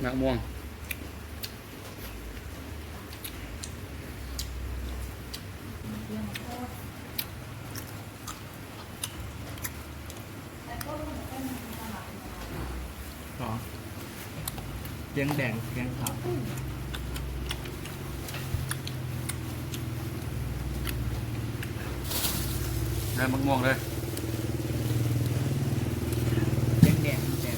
ໝາກມ່ວງ ສອງ ແກງແດງ ແກງຂາວ ໄດ້ໝາກມ່ວງເລີຍ ແກງແດງ ແດງ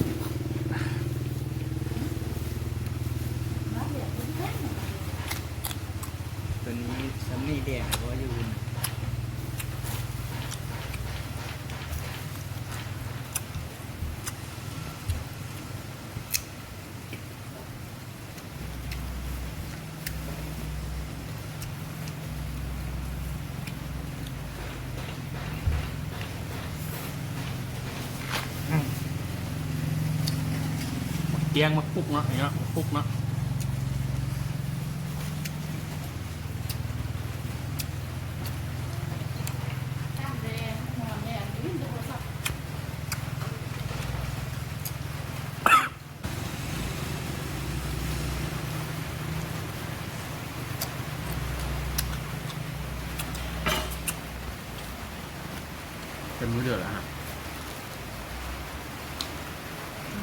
ຕົວນີ້ຊ່ຳນີ້ແດງບໍ່ຢູ່. ໝາກກຽງ ໝາກປຸກເນາະ ນີ້ເນາະ ໝາກປຸກເນາະ. ເປັນມື້ເດືອນແລ້ວຮະ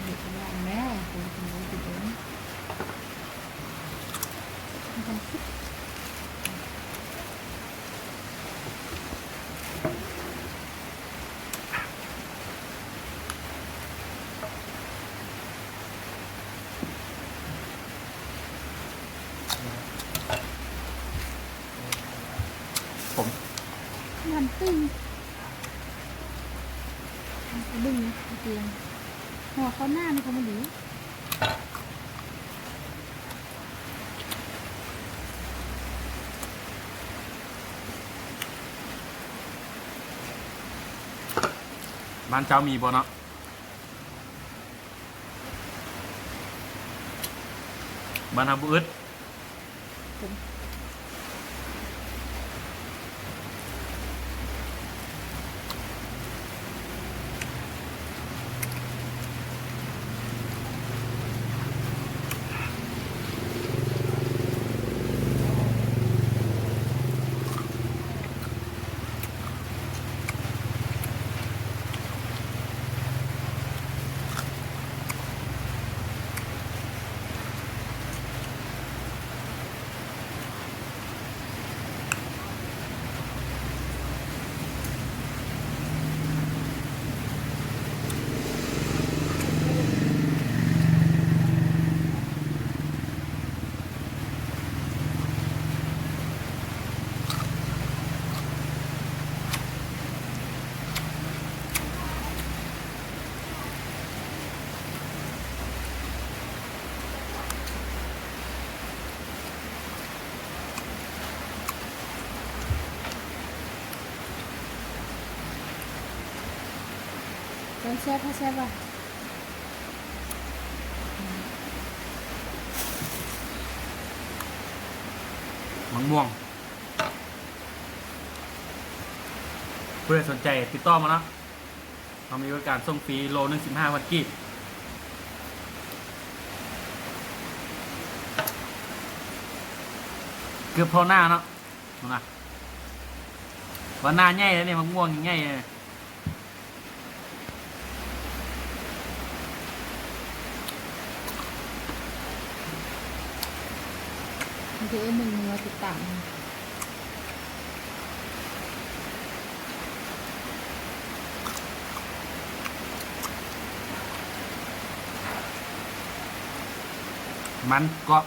ເຮັດງານແລ້ວ ເປັນມື້ເດືອນ. ຜົມ ນ້ຳຕຶ້ງ ດຶງຕຽງ ຫົວເຂົ້າໜ້ານີ້ກໍບໍ່ດີ. ບ້ານເຈົ້າມີບໍ່ເນາະ? ບ້ານເຮົາບໍ່ອຶດ. ແຊບ ແຊບ ແຊບວ່າ ໝາກມ່ວງ ຜູ້ໃດສົນໃຈຕິດຕໍ່ມາເນາະ. ເຮົາມີບໍລິການສົ່ງຟຣີ ໂລໜຶ່ງສິບຫ້າພັນກີບ ເກືອບທໍ່ໜ້າເນາະ ເບິ່ງນະ ວ່າໜ້າໃຫຍ່ເດ້ນີ້ ໝາກມ່ວງໃຫຍ່ເດ້. ມັນຄືໜຶ່ງເມືອຕິດຕາມ ມັນ ກອບ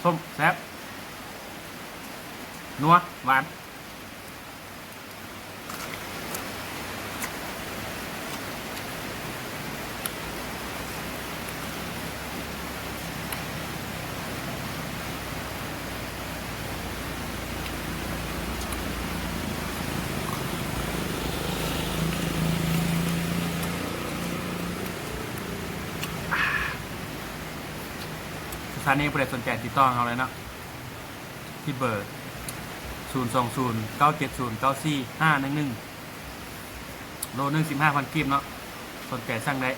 ສົ້ມ ແຊບ ນົວ ຫວານ. ສະຖານີຜູ້ໃດສົນໃຈຕິດຕໍ່ເຮົາເລີຍເນາະ ທີ່ເບີ ສູນສອງສູນ ເກົ້າເຈັດສູນ ເກົ້າສີ່ຫ້າໜຶ່ງໜຶ່ງ ໂລໜຶ່ງສິບຫ້າພັນກີບເນາະ ສົນໃຈສັ່ງໄດ້.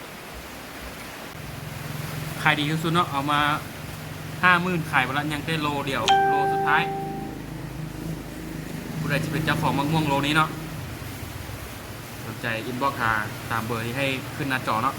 ຂາຍດີທີ່ສຸດເນາະ ເອົາມາຫ້າໝື່ນ ຂາຍໄປລະ ຍັງແຕ່ໂລດຽວ ໂລສຸດທ້າຍ. ຜູ້ໃດຊິເປັນເຈົ້າຂອງໝາກມ່ວງໂລນີ້ເນາະ ສົນໃຈອິນບັອກຫາຕາມເບີທີ່ໃຫ້ຂຶ້ນໜ້າຈໍເນາະ.